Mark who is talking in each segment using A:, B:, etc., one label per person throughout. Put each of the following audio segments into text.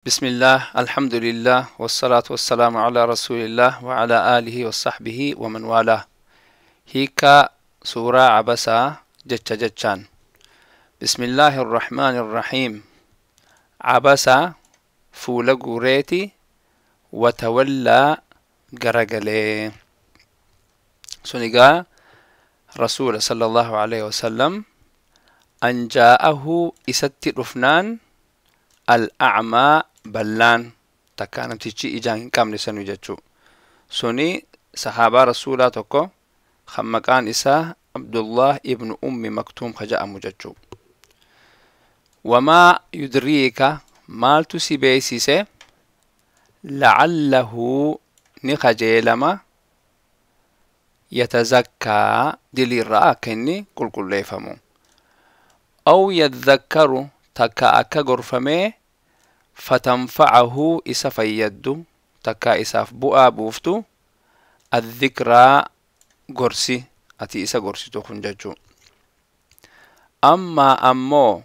A: بسم الله، الحمد لله، والصلاة والسلام على رسول الله وعلى آله وصحبه ومن والاه. هيكا سورة عبسة جتش جتشان. بسم الله الرحمن الرحيم. عبس fuula guureeti، وتولى garagalee. Sun egaa Rasuula صلى الله عليه وسلم. أن جاءه isatti dhufnaan، الأعمى ballaan takkaa namtichi ijaan hin qabne sanu jechuu. Suni sahaabaa Rasuulaa tokko kan maqaan isaa Abdullah ibnu Ummi Maktuum ka jedhamu jechuu. وما يدريك maaltu si beeysise؟ لعله ni kajeelama، يتزكى diliirraa akka inni qulqulleeffamu، أو يذكر takka akka gorfamee، فتنفعه isa fayyaddu takka isaaf bu'aa buuftu، الذكرى gorsi ati isa gorsitu kun jechuu. أما ammoo،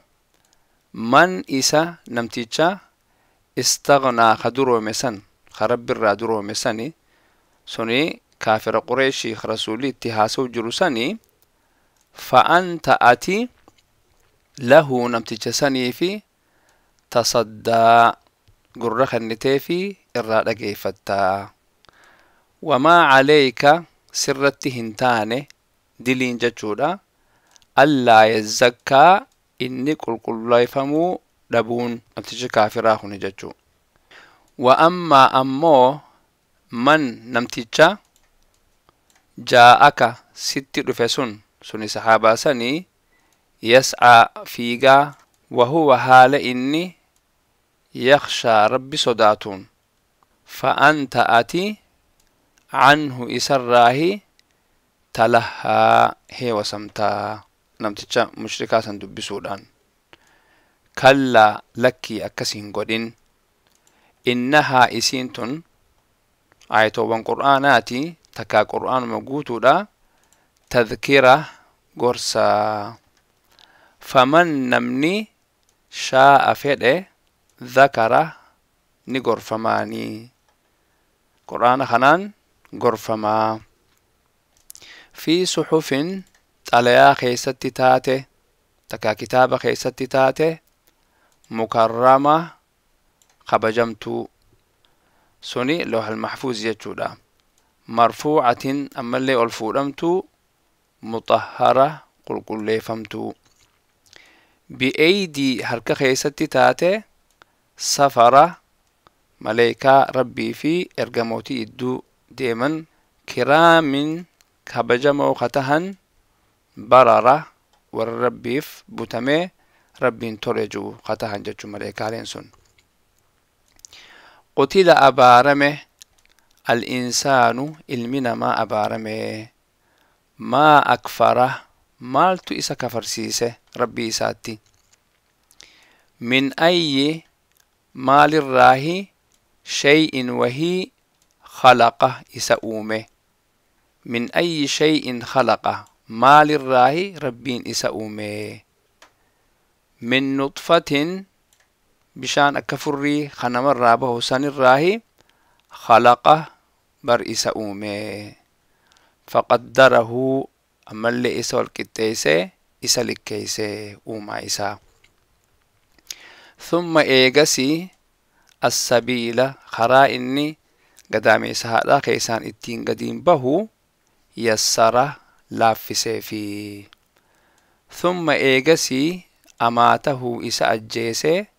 A: من isa namticha، استغنى ka duroome san, ka Rabbirraa duroome sani, suni kaafira Qureeshii ka Rasuulli itti haasa'u jiru sani. فأنت ati، له namticha saniifi، تصدى gurra kenniteefi irraa dhageeffattaa. وما عليك sirratti hin taane diliin jechuudha، ألا يزكى inni qulqulleeffamuu dhabuun namtichi kaafiraa kuni jechuu. وأما ammoo، من namticha، جاءك sitti dhufe sun, suni sahaabaa sanii، يسعى fiigaa، وهو haala inni، يخشى Rabbi sodaatuun، فأنت ati، عنه isarraahi، تلهى heewasamtaa namticha mushrikaa san dubbisuudhaan. كلا lakkii, akkas hin godhin. إنها isiin tun ayatoowwan Qur'aanaati takkaa Qur'aanuma guutuudha، تذكرة gorsaa. فمن namni، شاء fedhe، ذكره ni gorfamaanii, Qur'aana kanaan gorfamaa. في صحف xalayaa keessatti taate takkaa kitaaba keessatti taate، مكرمة kabajamtuu, suni loohal maxfuuz jechuudha، مرفوعة ammallee ol fuudhamtuu، مطهرة qulqulleeffamtuu، بأيدي harka keessatti taate، سفرة maleekaa Rabbii fi ergamootii idduu deeman، كرام kabajamoo ka tahan، بررة warra Rabbiif butamee Rabbiin tole jiru ka tahan jechuu maleekaaleen sun. قتل abaarame، الإنسان ilmi namaa abaarame. ما أكفره maaltu isa kafarsiise Rabbii isaatti؟ من أي maalirraahi، شيء wahii، خلقه isa uume. من أي شيء خلقه maalirraahi Rabbiin isa uume؟ من نطفة bishaan akka furrii kan namarraa bahu sanirraahi، خلقه bar isa uume. فقدره ammallee isa wal qixxeessee isa likkeessee uumaa isaa. ثم eegasii، السبيل karaa inni gadaameessa haadhaa keessaan ittiin gadiin bahu، يسره laaffiseefi. ثم eegasii، أماته isa ajjeese،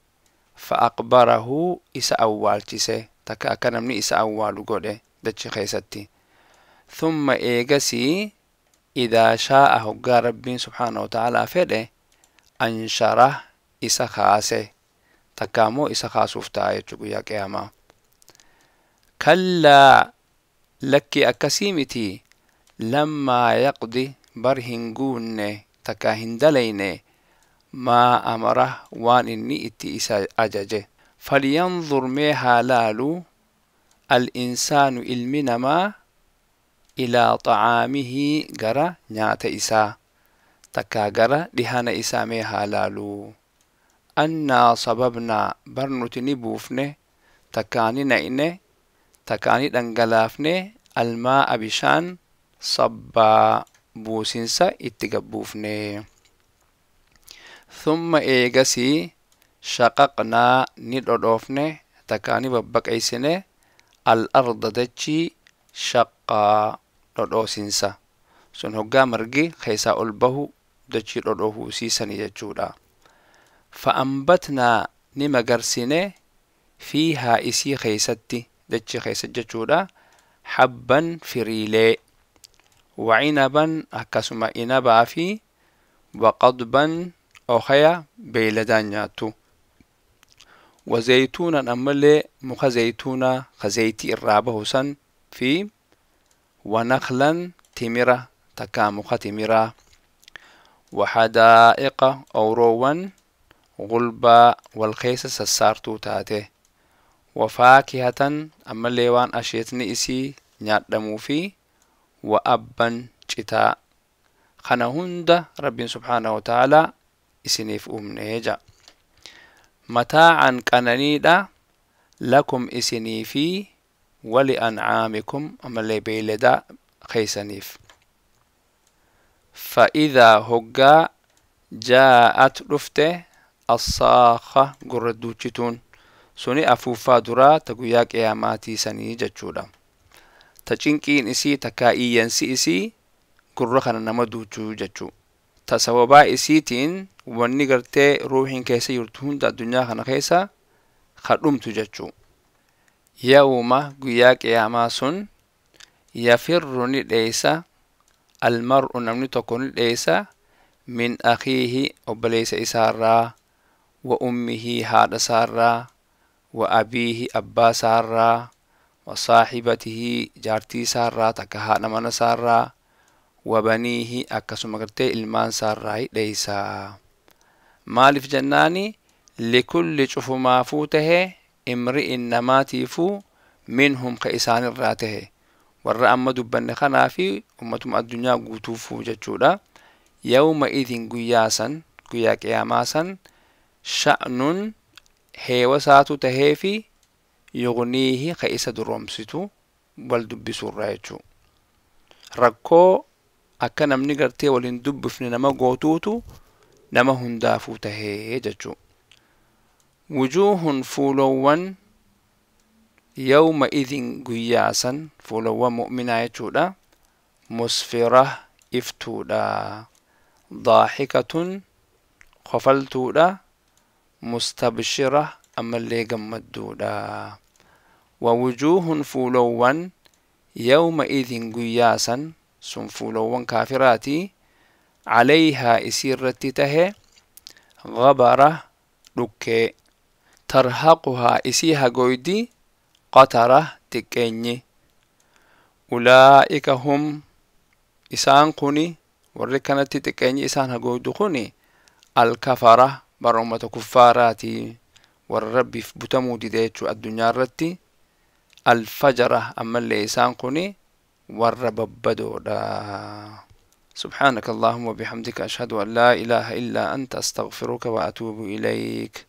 A: فأقبره isa awwaalchise takka akka namni isa awwaalu godhe dachi keessatti. ثم eegasii، إذا شاء hoggaa Rabbiin سبحانه وتعالى fedhe، أنشره isa kaase takka ammoo isa kaasuuf ta'a jechuu guyyaa qiyaamaa. كلا lakkii, akkasii miti. لما يقض bar hin guunne takka hin dalayne، ما أمره waan inni itti isa ajaje. فلينظر mee haa laalu، الإنسان ilmi namaa، إلى طعامه gara nyaata isaa takkaa gara dhihana isaa mee haa laalu. Annaa sababnaa bar nuti ni buufne, takkaa ni nayne, takkaa ni dhangalaafne, almaa'a bishaan, sabbaa buusinsa itti gabbuufne. Thumma eegasii, shaqaqnaa ni dhodhoofne, takkaa ni babbaqeysine, al-arda dachii, shaqqaa dhodhoosinsa sun hoggaa margi keessaa ol bahu dachii dhodhoohuusiisani jechuudha. Fa'ambatnaa ni magarsine, fiihaa isii keeysatti, dachii keessa jechuudha, habban firiilee, wacinaban akkasuma inabaa fi waqadban okaya beeyladaan nyaattu, wazaytuunan ammallee muka zaytuunaa ka zaytii irraa bahu san fi wanaklan timira, takkaa muka timiraa, waxadaa'iqa owroowwan gulbaa wal keessa sassaartuu taate, wafaakihatan ammallee waan asheetni isii nyaadhamuu fi wa abban citaa. Kana hunda Rabbiin subhaanahu wa ta'aalaa isiniif uumnee ja'a. Mataa'an qananiidha, lakum isinii fi wali an'aamikum ammallee beeyladaa keeysaniif. Fa'idhaa hoggaa, jaa'at dhufte, assaakha gurra duuchituun suni afuuffaa duraa ta guyyaa qiyaamaatii sanii jechuudha, ta cinqiin isii takkaa iyyansi isii gurra kana nama duuchuu jechuu, ta sababaa isiitiin wanni gartee ruuhiin keessa jirtu hunda addunyaa kana keessa ka dhumtu jechuu. Yawma guyyaa qiyaamaa sun, yafirru ni dheeysa, almar'u namni tokko ni dheeysa, min akhiihi obboleessa isaarraa, wa ummihi haadha isaarraa, wa abiihi abbaa isaarraa, wa saaxibatihi jaartii isaarraa takka haadha mana isaarraa, wa baniihi akkasuma gartee ilmaan isaarraa dheeysaa. Maaliif jennaani, likulli cufumaafuu tahe, imri'in namaatiifuu, minhum ka isaanirraa tahe, warra amma dubbanne kanaa fi ummatuma addunyaa guutuufuu jechuudha. Yawma idin guyyaa san, guyyaa qiyaamaa san, sha'nun heewasaatu tahee fi yugniihi ka isa duroomsitu wal dubbisuurraa jechuu. Rakkoo akka namni gartee waliin dubbifne nama gootuutu nama hundaafuu tahee jechuu. Wujuuhun fuulowwan, yawma idin guyyaa san fuulowwan mu'minaa jechuudha, musfira iftuudha, daaxikatun kofaltuudha, mustabshira ammallee gammadduudha. Wa wujuuhun fuulowwan, yawma idin guyyaa san sun fuulowwan kaafiraati, calayhaa isii irratti tahe, gabara dhukkee, tarhaquhaa isii hagoydi, qatara xiqqeenyi. Ulaa'ika hum isaan kuni warri kanatti xiqqeenyi isaan hagoydu kuni alkafara bara ummata kuffaaraati, warra Rabbiif butamuu dide jechuu addunyaa irratti, alfajara ammallee isaan kuni warra babbadoodha. سبحانك اللهم وبحمدك، أشهد أن لا إله إلا أنت، أستغفرك وأتوب إليك.